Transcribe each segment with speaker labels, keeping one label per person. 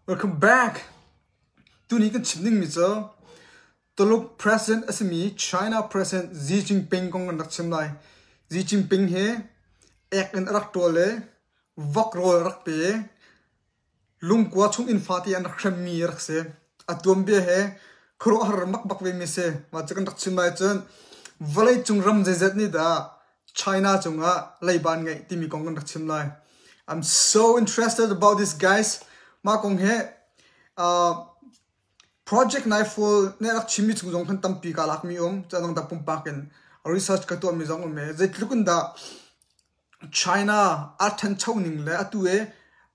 Speaker 1: Welcome back. Tuni kan chim dingmi cu Tuluk President a simi China President Xi Jinping kong kan rak chim lai. Xi Jinping hi ek in a rak ṭawl i vok rawl a rak pe i lungkua chung inn fate an rak hremmi a rak si. A tuanbia he khuaruahhar mak bak vemi a si. Mah cu kan rak chim lai cun vawleicung ram zeizat nih dah China cungah leiba an ngeih timi kong kan rak chim lai. I'm so interested about this guys. Mah kong hi uh, Project Nightfall nih a rak chimmi chung zong khan tampi kaa lakmi um. Cu dang dah pumpak in research ka tuahmi zong um i zeitluk in dah China aa ṭhancho ning le atu i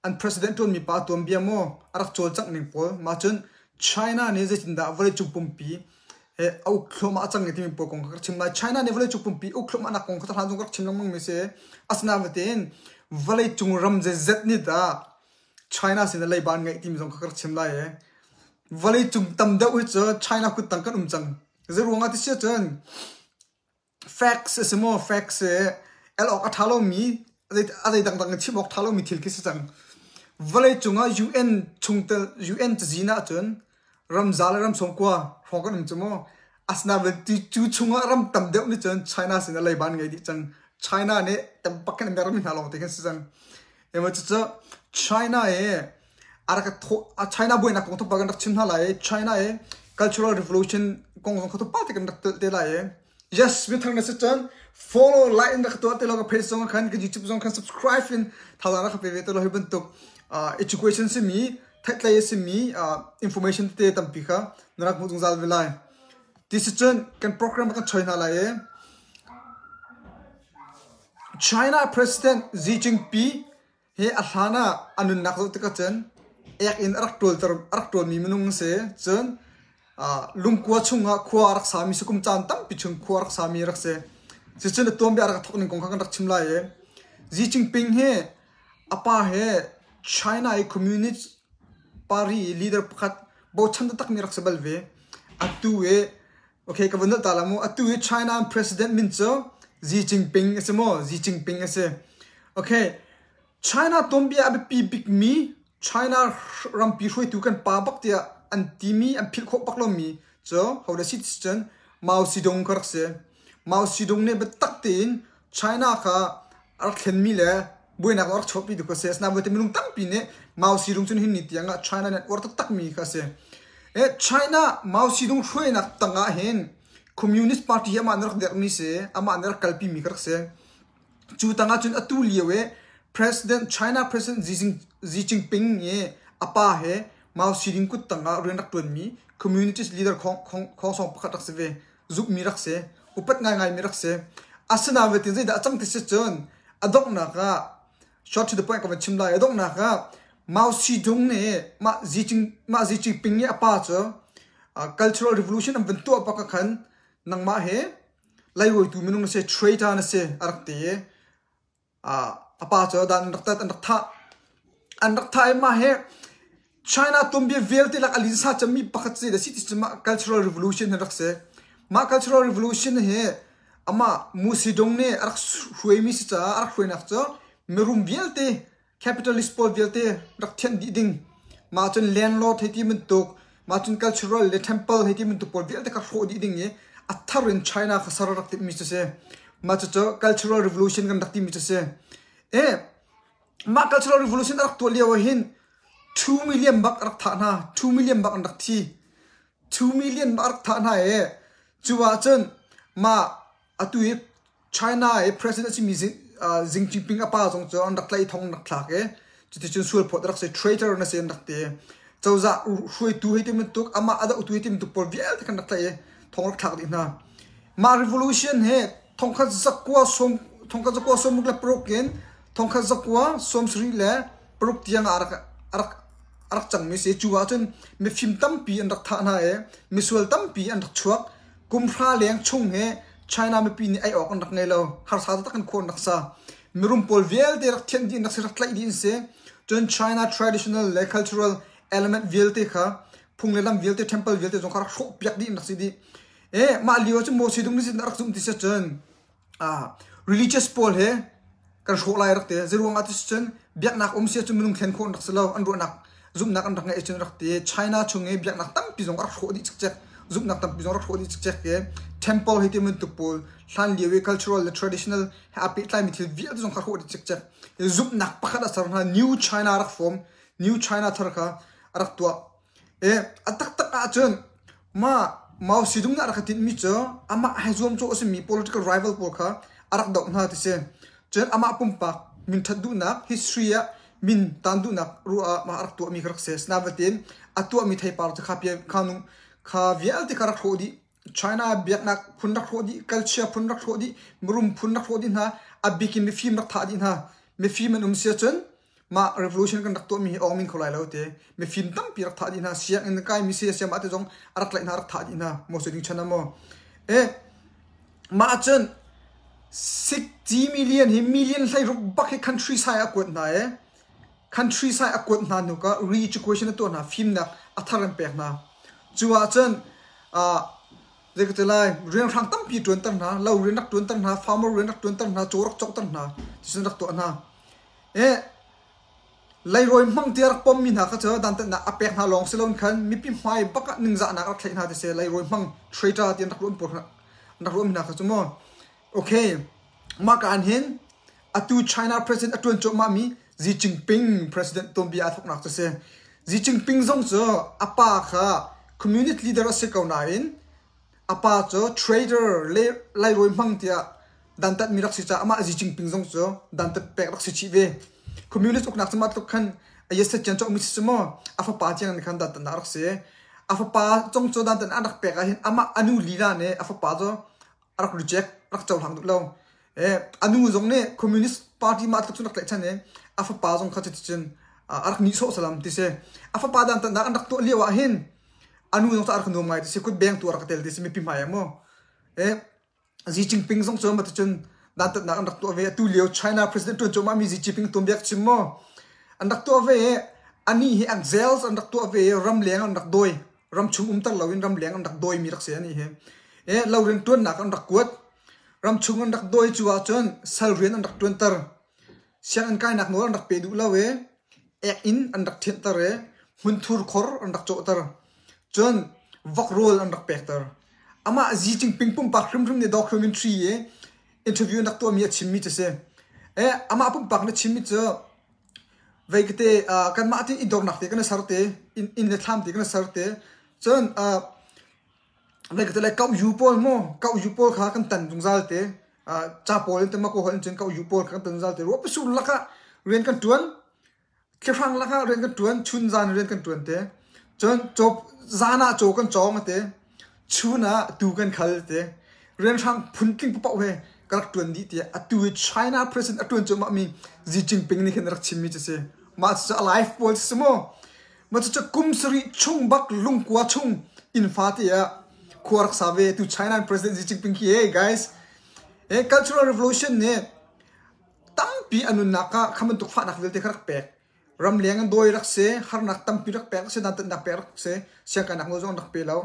Speaker 1: an president ṭuanmi pa tuanbia maw a rak cawlcangh ning pawl mah cun China nih zeitindah vawleicung pumpi he a uk thluahmah a cang i timi pawl kong kha ka rak chim lai. China nih vawleicung pumpi uk thluahmah nak kong kha hlan zong ka rak chim lengmang mi si. Asinain tein vawleicung ram zeizat nih dah China sin ah leiba an ngeih timi zong kha ka rak chim lai i vawleicung tam deuh hi cu China kuttang kan um cang. Zeiruang ah ti si ahcun Facts a si maw? Facts hi el awk a ṭha lomi, a zei dangdang in chim awk ṭha lomi thil khi si cang. Vawleicung ah UN chungtel UN cazin ahcun ramza le ram sawmkua hrawng kan um cu maw? Asinain cu chungah ram tam deuh nih cun China sinah leiba an ngei dih cang. China nih tam bak in a mermi hna lawng te khan si cang. Ema cucu China i a rak China buainak kong thawk kan rak chim hna lai i China i cultural revolution kong zong kha thawk te kan rak telh te lai i yes mithang na si cun follow like in rak tuah te lo ka page zong khan ka YouTube zong khan subscribe in thazaang rak ka pe ve te lo hi bantuk education simi theihtlei a simi information tete tampi kha na rak hmuh zungzal ve lai ti si cun kan program kan choi hna lai i China President Xi Jinping hi a hlan ah a nunnak zoh tikah cun ek in a rak ṭawlter a rak ṭawlmi minung a si. Cun lungkua chungah khua a rak sami si kum caan tampi chung khua a rak sami a rak si. Cucun a tuanbia a rak thawk ning kong kha kan rak chim lai i Xi Jinping hi a pa he China i Communist Party i leader pakhat bochan taktakmi a rak si bal ve. Atu i Okay, ka vun nolh ta la mu. Atu hi China president min cu Xi Jinping a si maw? Xi Jinping a si. Okay, China tuanbia a biapi bikmi China rampi hruaitu kan pa bak tiah an timi an philh khawh bak lomi cu ho dah si ti cun Mao Zedong kha rak si. Mao Zedong nih biatak tein China kha a rak thlenmi le buainak a rak chuahpi tu kha a si. Asinain voite minung tampi nih Mao Zedong cu nihin ni tiang ah China nih an uar taktakmi kha a si. China Mao Zedong hruainak tangah hin Communist Party hi amah nih rak dirhmi si, amah nih rak kalpimi kha rak si. Cu tangah cun atu lio i President China President Xi Jinping i a pa he Mao Zedong kut tangah rian rak ṭuanmi Communist leader khawngsawng pakhat rak si ve. Zumhmi rak si. Upat ngaingaimi rak si. Asinain vetin zeidah a cang ti si cun a donghnak ah short to the point ka van chim lai. A donghnak ah Mao Zedong nih mah Xi Jing mah Xi Jinping nih a pa cu cultural revolution an van tuah bak ah khan nangmah he leirawitu minung na si traitor na si a rak ti i a pa cu dan an rak tat an rak thah an rak thah i mah hi China tuanbia vialte lak a linsa cemmi pakhat si le si ti mah cultural revolution hi rak si mah cultural revolution hi amah Mu Zedong nih a rak hruaimi si caah a rak hruainak cu mirum vialte capitalist pawl vialte rak thianh dih ding mah cun landlord hei ti bantuk mah cun cultural le temple hei ti bantuk pawl vialte kha hrawh dih ding i a thar in China kha ser rak timhmi cu si mah cucu cultural revolution kan rak timi cu si e mah cultural revolution a rak tuah lio ah hin 2 million bak a rak thah hna 2 million bak an rak thi 2 million bak a rak thah hna e cu ah cun mah atu hi China i president a simi Xi Jinping a pa zong cu an rak tlaih thong an rak thlak i cuticun sualphawt a rak si traitor na si an rak ti. Cozah hruaitu hei ti bantuk amah a dohtu hei ti bantuk pawl vialte kan rak tlaih i thong rak thlak dih hna. Mah revolution hi thongkhat zakua sawm thongkhat zakua sawmruk le paruk in thongkhat zakua sawmsarih le paruk tiang ah a rak a rak a rak cangmi si. Cu ahcun mifim tampi an rak thah hna i misual tampi an rak chuak. Kum hra leng chung hi China mipi nih ei awk an rak ngei lo. Harsa taktak in khua an rak sa. Mirum pawl vialte rak thianh dih an rak si, rak tlaih dih an si. Cun China traditional le cultural element vialte kha phung le lam vialte, temple vialte zong kha rak hrawh piak dih an rak si dih. E, mah lio ah cun Mao Zedong nih rak zumh ti si cun religious pawl he kan hrawh lai rak ti. Zeiruang ah ti si cun biaknak um si cun minung thlen khawh an rak si lo. An ruahnak. Zumhnak an rak ngeih cun rak ti. China chung i biaknak tampi zong a rak hrawh dih cikcek. Zumhnak tampi zong rak hrawh dih cikcek i temple hi ti bantuk pawl hlan lio i cultural le traditional he aa pehtlaimi thil vialte zong kha hrawh dih cikcek. Zumhnak pakhat a ser hna. New China rak form. New China thar kha a rak tuah. E, a taktak ahcun mah Mao Zedong nih a rak i tinhmi cu amah he zuamcawh a simi political rival pawl kha a rak doh hna ti si. Cun amah pumpak min ṭhat duhnak, history ah min tan duhnak ruah ah mah a rak tuahmi kha rak si. Asinain a tuahmi theipar cu kha kha nung kha vialte kha rak hrawh dih. China biaknak phun rak hrawh dih, culture phun rak hrawh dih, mirum phun rak hrawh dih hna, a bik in mifim rak thah dih hna. Mifim an um si ahcun mah revolution kan rak tuahmi hi awng min kho lai lo ti mifim tampi rak thah dih hna sianginn kai mi si siam ah te zong a rak tlaih hna rak thah dih hna mo se ding chan maw e mah cun 60 million hi million hlei ruk bak hi country sai a kuat hna e country sai a kuat hna hnu ka re-education a tuah hna fimnak a thar an pek hna cu ah cun zei ka ti lai rianhrang tampi tuanter hna lo rian rak tuanter hna farmer rian rak tuanter hna caw rak cawkter hna tisin rak tuah hna Leirawi hmang tiah rak pommi hna kha cu dantatnak a pek hna lawng si loin khan mipi hmai bak ah ningzahnak rak thlaih hna ti si. Leirawi hmang traitor ti an rak ruah pawl an rak ruahmi hna kha cu mu. Okay, mah ka an hin atu China president a ṭuan cuahmahmi Xi Jinping president tuanbia aa thawknak cu si. Xi Jinping zong cu a pa kha communist leader a si ko nain A pa cu trader le leirawi hmang tiah dantatmi rak si caah amah Xi Jinping zong cu dantat pek rak si chih ve. Communist uknak cu mah tluk khan a yesat cian cawkmi si cu maw a fapa tiang nih khan dantatnak rak si. A fapa zong cu dantatnak an rak pek ahhin amah a nu lila nih a fapa cu a rak reject, rak cohlang duh lo. A nu zong nih Communist Party mah tluk cun rak tlaihchan i a fapa zong kha cuticun a rak nihsawh salam ti si. A fapa dantatnak an rak tuah lio ah hin a nu zong cu a rak nuam ngai ti si kut bengtu a rak tel ti si mipi hmai ah mu. Xi Jinping zong cu maticun dantatnak an rak tuah ve. Atu lio China president ṭuan cuahmah mi Xi Jinping tuanbia ka chim mu. An rak tuah ve i anih hi exiles an rak tuah ve i ramleng an rak dawi. Ramchung umter loin ramleng an rak dawimi rak si anih hi. Lo rian ṭuannak an rak kuat. Ramchung an rak dawi cu ahcun sal rian an rak ṭuanter. Sianginn kainak nawl an rak pe duh lo i ek-inn an rak thianhter i hmunthur khor an rak cawhter. Cun vok rawl an rak pekter. Amah Xi Jinping pumpak hrimhrim nih documentary i interview an rak tuahmi a chimmi cu si. Amah pumpak nih a chimmi cu vei kate kanmah te i dornak te kan i ser te, inn le thlam te kan i ser te. Cun Koh-yu pawl mu, koh-yu pawl kha kan tan zungzal te. Ca pawl in tama kaw in cun koh-yu pawl kha kan tan zungzal te. Ruahpasur lakah rian kan ṭuan, thlihrang lakah rian kan ṭuan, chun zan rian kan ṭuan te. Cun caw zan ah caw kan cawng te, chun ah tuu kan khal te. Rianhrang phuntling paoh he ka rak ṭuan dih tiah atu i China president a ṭuan cuahmah mi Xi Jinping nih khin a rak chimmi cu si. Mah cucu a life pawl cu si mu. Mah cucu kum sarih chung bak lungkua chung inn fate ah khua rak sa ve tu China President Xi Jinping khi hey guys eh cultural revolution nih tampi a nunnak ah kha bantuk fahnak vialte kha rak pek ramleng an dawi rak si harnak tampi rak pek si dantatnak pek rak si siangkainak nawl zong rak pe lo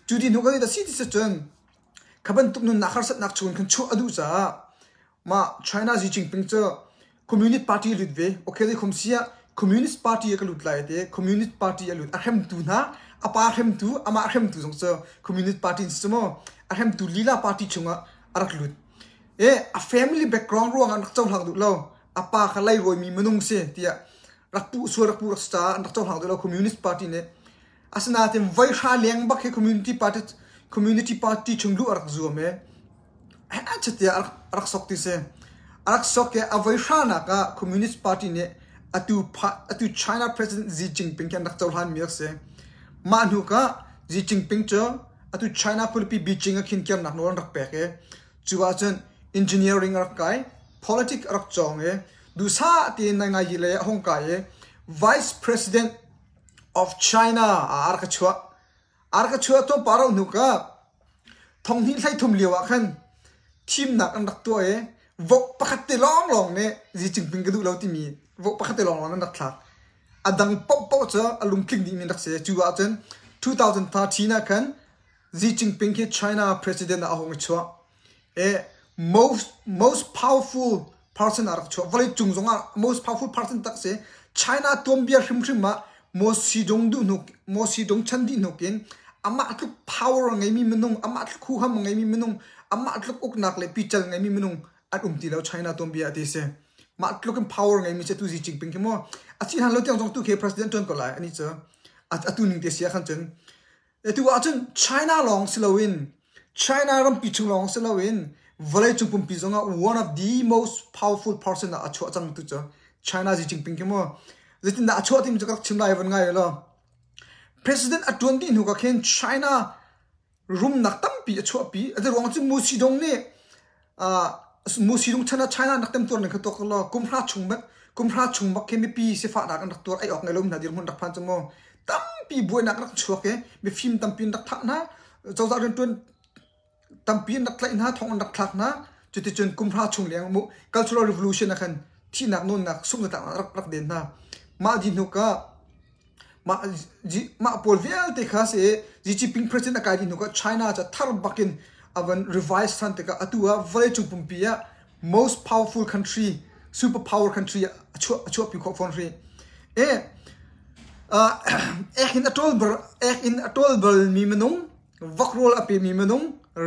Speaker 1: cu ti hnu kan i si ti si cun kha bantuk nunnak harsatnak chung khan chuah a duh caah Mah China Xi Jinping cu Communist Party lut ve. Okay, zei khom si ah Communist Party ka lut lai te Communist Party a lut. A hremtu hna, a pa hremtu, amah hremtu zong cu Communist Party si mu. A hremtu lila party chungah a rak lut. E a family background ruang an rak cohlang duh lo. A pa kha leirawi mi minung si tiah rak puh sual rak puh rak si caah an rak cohlang duh lo Communist Party nih. Asinain voihra leng bak hi Community Party Community Party chung luh a rak zuam e. Heh a rak sok ti si. A rak sok i a voi hranak ah Communist Party nih atu, atu China President Xi Jinping khi an rak cohlanmi a si. Mah hnu ka Xi Jinping cu atu China khualipi Beijing ah khin kirnak nawl an rak pek i cu ahcun engineering a rak kai, politics a rak cawng i duhsah tein naingai lei ah a hung kai i Vice President of China ah a rak chuah. A rak chuah tlawmpal rauh hnu ka thonghnih 33 lio ah khan thimnak an rak tuah i vote pakhat te lawnglawng nih Xi Jinping ka duh lo timi vote pakhat te lawnglawng an rak thlak. A dang paohpaoh cu a lungtling dihmi an rak si. Cu ahcun 2013 ah khan Xi Jinping khi China president ah a hung i chuah. I most most powerful person ah rak chuah. Vawleicung zongah most powerful person tak si. China tuanbia hrimhrim ah. Mo Zedong duh hnuk Mo Zedong chan dih hnuk in amah tluk power a ngeimi minung, amah tluk huham a ngeimi minung, amah tluk uknak le pical ngeimi minung an um ti lo China tuanbia ah ti si. Mah tluk in power ngeimi cu atu Xi Jinping khi mu a si hlan lo tiang zong tu khi president ṭuan ko lai ani cu atu ning te si ah khan cun atu ah cun China lawng si loin China rampi chung lawng si loin vawleicung pumpi zongah one of the most powerful person ah a chuah cang tu cu China Xi Jinping khi mu zeitindah a chuah timi cu ka rak chim lai van ngai law president a ṭuan dih hnu ka khin China rumnak tampi a chuahpi a ruang cu Mu Zedong nih Mu Zedong chan ah China nak temtuar ning kha tuak law kumhra chung bak kumhra chung bak khi mipi sifahnak an rak tuar ei awk ngei lo hna dirhmun rak phan cu mu tampi buainak rak chuak i mifim tampi an rak thah hna cozah riantuan tampi an rak tlaih hna thong an rak thlak hna cuticun kumhra chung leng mu cultural revolution ah khan thihnak nawnnak sungh rak rak den hna mah di hnuk ah Mah mah pawl vialte kha si Xi Jinping president a kai dih hnu kha China cu thar bak in a van revise than tikah atu ah vawleicung pumpi ah most powerful country super power country ah a chuah a chuahpi khawh fawn rih. E uh, ek in a ṭawl bal ek in a ṭawl balmi minung vakrawl a pemi minung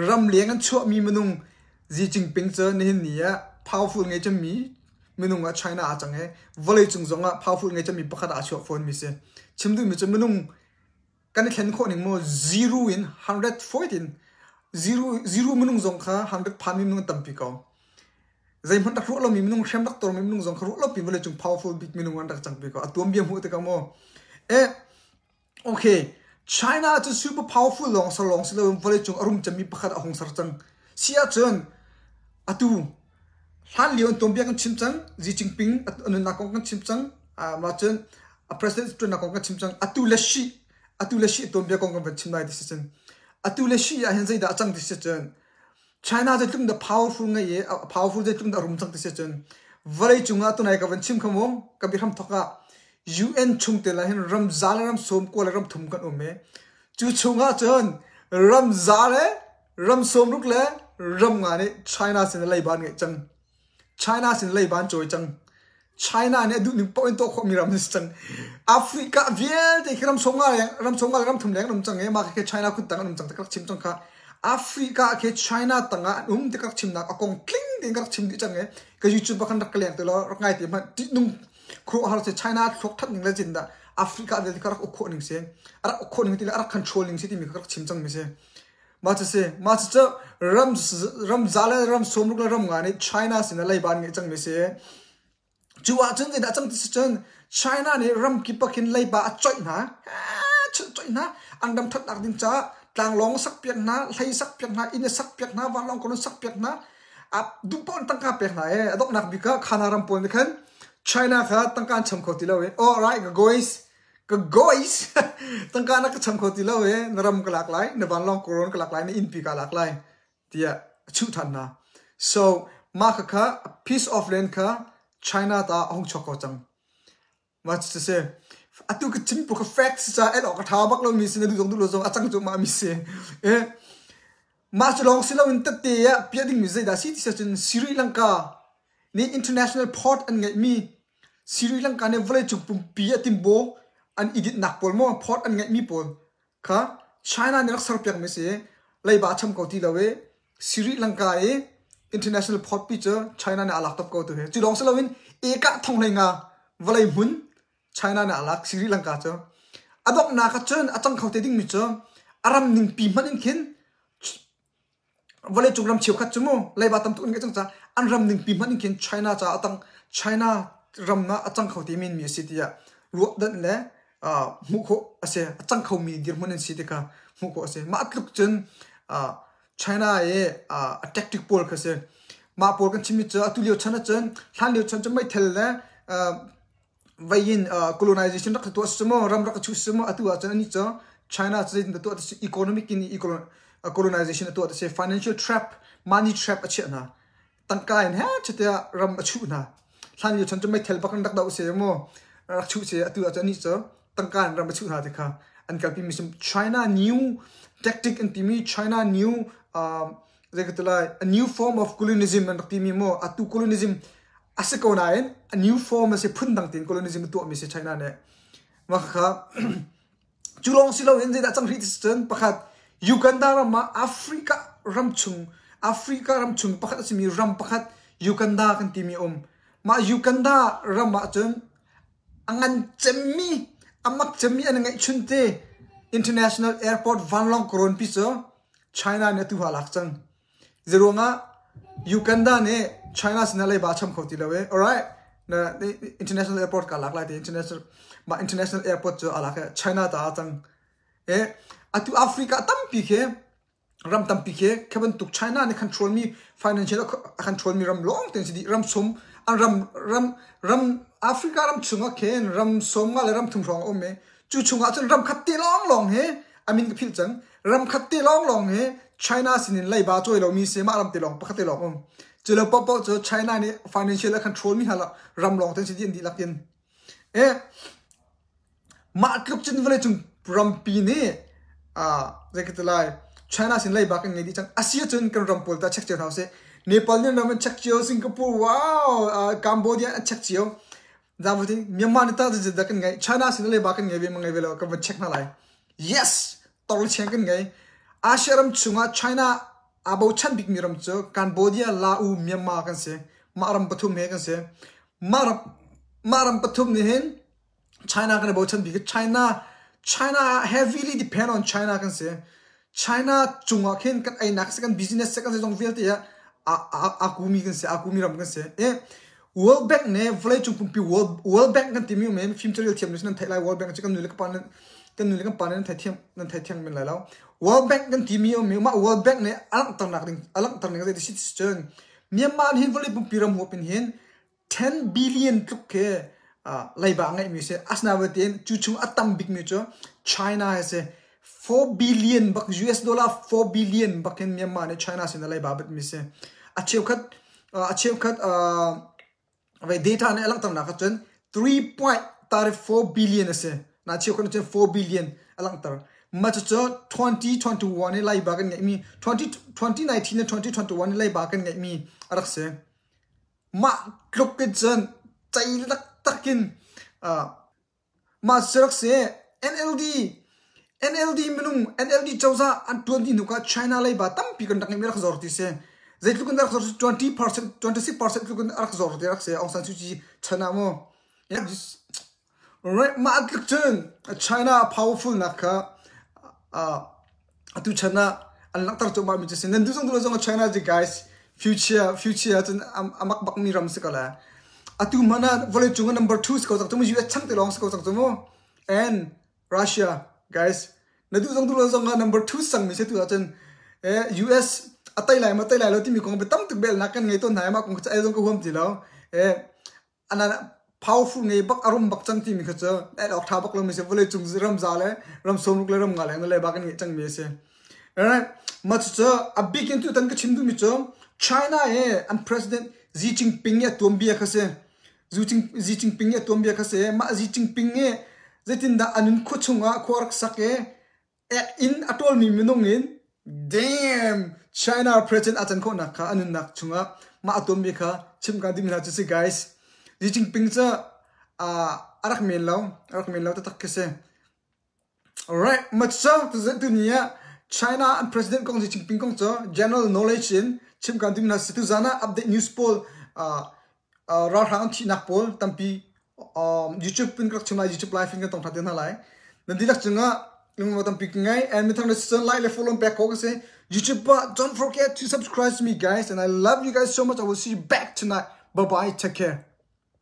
Speaker 1: ramleng an chuahmi minung Xi Jinping cu nihin ni ah powerful ngei cemmi minung ah China aa cang i vawleicung zong ah powerful ngei cemmi pakhat ah aa chuak fawnmi si. Chim duhmi cu minung kan i thlen khawh ning maw zero in 100 in zero zero minung zong kha 100 phanmi minung an tampi ko. Zeihmanh rak ruah lomi minung hrem rak tormi minung zong kha ruah lopi vawleicung powerful bik minung an rak cangpi ko. A tuanbia hmuh tikah maw eh Okay, China cu super powerful lawng ser lawng si loin vawleicung a rum cemmi pakhat a hung ser cang. Si ahcun atu hlan lio an tuanbia kan chim cang, Xi Jinping a nunnak kong kan chim cang, mah cun a president ṭuannak kong kan chim cang. Atu le Xi, atu le Xi tuanbia kong kan van chim lai ti si cun. Atu le Xi ah hin zeidah a cang ti si cun China zeitluk dah powerful ngei i a powerful zeitluk dah rum cang ti si cun vawleicung ah tunai ka van chim kha mu ka biahram thawk ah UN chung te lah hin ram za le ram sawm kua le ram thum kan um i cu chung ah cun ram za le ram sawm ruk le ram nga nih China sin leiba an ngeih cang. China sin leiba an cawi cang. China nih a duh ning paoh in tuah khawhmi ram an si cang. Africa vialte khi ram sawmnga leng ram sawmnga le ram thum leng an um cang i mah khi China kut tang an um cang ti ka rak chim cang kha. Africa khi China tangah an um ti ka rak chimnak a kong tling tein ka rak chim dih cang i ka YouTube ah khan rak ka leng te law rak ngai te hmanh ṭihnung khuaruahhar si China thluak that ning le cin dah Africa vialte kha rak uk khawh ning si a rak uk khawh ning ti le a rak control ning si timi kha ka rak chim cangmi si. Mah cu si mah cucu ram ram za le ram sawmruk le ram nga nih China sinah leiba an ngeih cangmi si. Cu ahcun zeidah a cang ti si cun China nih ram kip ah khin leiba a coih hna. Coih hna. An ram ṭhatnak ding caah tlanglawng a sakpiak hna, hlei a sakpiak hna, inn a sakpiak hna, vanlawng kon a sakpiak hna. A duh paoh in tangka pek hna i a donghnak bik ah Khana ram pawl nih khan China kha tangka an cham kho ti lo i all right guys Ka gois! Tangka na ka cham kho ti lo i na ram ka lak lai, na vanlawng kawlrawn ka lak lai, na innpi ka lak lai tiah a chuh than hna. So mah khakha piece of land kha China ta a hung chuak ko cang. Mah cu si. Atu ka chim ka facts ca el awk a tha bak lomi si na duh zong duh lo zong a cang cuahmah mi si. Eh, mah cu lawng si loin tette ah piah dingmi zeidah si ti si ahcun Sri Lanka nih international port an ngeihmi Sri Lanka nih vawleicung pumpi a timbaw an i dinhnak pawl maw port an ngeihmi pawl kha China nih rak serpiakmi si leiba a cham ko ti lo i Sri Lanka i international port pi cu China nih a lak top ko tu hi. Cu lawng si loin ekah thong hlei nga vawlei hmun China nih a lak Sri Lanka cu. A donghnak ah cun a cang kho te dingmi cu a ram ningpi hmanh in khin vawleicung ram cheukhat cu mu leiba tam tuk an ngeih cang caah an ram ningpi hmanh in khin China caah a tang China ram ah a cang kho te men mi a si tiah ruahdanh le hmuh khawh a si a cang khomi dirhmun an si ti kha hmuh khawh a si mah tluk cun China i a tactic pawl kha si mah pawl kan chimmi cu atu lio chan ahcun hlan lio chan cu meithal le vei in colonization rak tuah si maw ram rak chuh si maw atu ahcun anih cu China cu zeitin tuah ti si economic in colonization a tuah ti si financial trap money trap a chiah hna tangka in he chutiah ram a chuh hna hlan lio chan cu meithal bak in rak doh si maw rak chuh si atu ahcun anih cu tangka in ram a chuh hna ti kha an kalpi mi China new tactic an timi China new zei ka ti lai a new form of colonialism an rak timi maw atu colonialism a si ko nain a new form a si phundang tein colonialism a tuahmi si China nih. Mah kha cu lawng si loin zeidah cang rih ti si cun pakhat Uganda ram ah Africa ram chung Africa ram chung pakhat a simi ram pakhat Uganda kan timi a um. Mah Uganda ram ah cun a ngan cemmi a mak cemmi an ngeihchun te International Airport vanlawng karawnpi cu China nih atu a lak cang. Zeiruangah Uganda nih China sinah leiba a cham kho ti lo i alright na international airport ka lak lai ti international mah international airport cu a lak i China ta a cang. E atu Africa tampi khi ram tampi khi khi bantuk China nih control mi financial a control mi ram lawng te an si dih ram sum an ram ram ram Africa ram chungah khin ram sawm nga le ram thum hrawng a um i cu chungah cun ram khat te lawng lawng hi a min ka philh cang ram khat te lawng lawng hi China sinin leiba cawi lomi si mah ram te lawng pakhat te lawng um cu lo paohpaoh cu China nih financial a control mi hna ram lawng te si dih an dihlak in eh Mah tluk cun vawleicung rampi nih zei ka ti lai China sin leiba kan ngei dih cang. Asi ahcun kan ram pawl tah check cio hna usih. Nepal nih ram an check cio, Singapore wow, Cambodia an check cio. Zaangfah Myanmar nih tah zeidah kan ngeih? China sin leiba kan ngei ve ma ngei ve lo kan van check hna lai. Yes, torlecheng kan ngei. Asia ram chungah China aa bochan bikmi ram cu Cambodia, Laos, Myanmar kan si. Mah ram pathum he kan si. Mah ram, mah ram pathum nih hin China kan i bochan bik. China China heavily depend on China kan si. China cungah khin kan einak si kan business si kan zeizong vialte ah a kumi kan si a kumi ram kan si. Eh World Bank ne vawleicung pumpi World World Bank kan timi um fim carel thiam nan theih lai World Bank cu kan nu le kan pa nan kan nu le kan pa nan thei thiam nan thei thiam men lai lo. World Bank kan timi um mah World Bank ne a langhternak ding a langhter ning zei ti si cun Myanmar hin vawlei pumpi ram huap in hin 10 billion tluk khi leiba a ngeihmi si. Asinain cu chung a tam bikmi cu China hi si. 4 billion bak US dollar 4 billion bak in Myanmar nih China sin a leiba batmi si. A cheukhat a cheukhat vai data nih a langhternak ahcun 3.34 billion a si. Na cheukhat cun 4 billion a langhter. Mah cucu 2021 i leiba kan ngeihmi 2019 le 2021 i leiba kan ngeihmi a rak si. Mah tluk in cun cei taktak in mah cu rak si. NLD NLD minung NLD cozah an ṭuan dih hnu kha China leiba tampi kan rak ngeihmi rak zor ti si. Zeitluk in rak zor 20% 26% tluk in rak zor ti rak si Aung San Suu Kyi chan ah mu. Mah tluk cun China powerful nak kha atu chan ah an langhter cuahmah mi cu si. Nan duh zong duh lo zong ah China cu guys future future ahcun a mak bak mi ram si ko lai. Atu hmanh ah vawleicung ah number 2 si ko cang cu mu US chang te lawng si ko cang cu mu. And Russia guys na duh zong duh lo zong ah number 2 sang mi si tu ahcun US a tei lai ma tei lai lo timi kong tam tuk bel nak kan ngei tawn hna mah kong cu ai zong ka huam ti lo. Powerful ngei bak a rum bak cang timi kha cu el awk ṭha bak lomi si vawleicung ramza le ram sawmruk le ram nga leng le bak in ngeih cangmi a si. Alright, mah cucu a bik in tutan ka chim duhmi cu China i an president Xi Jinping i a tuanbia kha si. Xi Jinping i a tuanbia kha si. Mah Xi Jinping i zeitindah a nun khua chungah khua rak sak i Ek in a ṭawlmi minung in damn China president a can khawhnak kha a nunnak chungah mah a tuanmi kha chim ka ding hna cu si guys. Xi Jinping cu a rak men lo, a rak men lo taktak khi si. Alright, mah cu tuni ah China an president kong Xi Jinping kong cu general knowledge in chim ka ding hna si. Tuzan ah update news pawl ralhrang an thihnak pawl tampi YouTube in ka rak chim lai YouTube live in kan tong ṭhan te hna lai nan dihlak cungah lungrual tampi ka ngei and mithang le like le follow pek ko ka si YouTube ah don't forget to subscribe to me guys and I love you guys so much I will see you back tonight bye bye take care.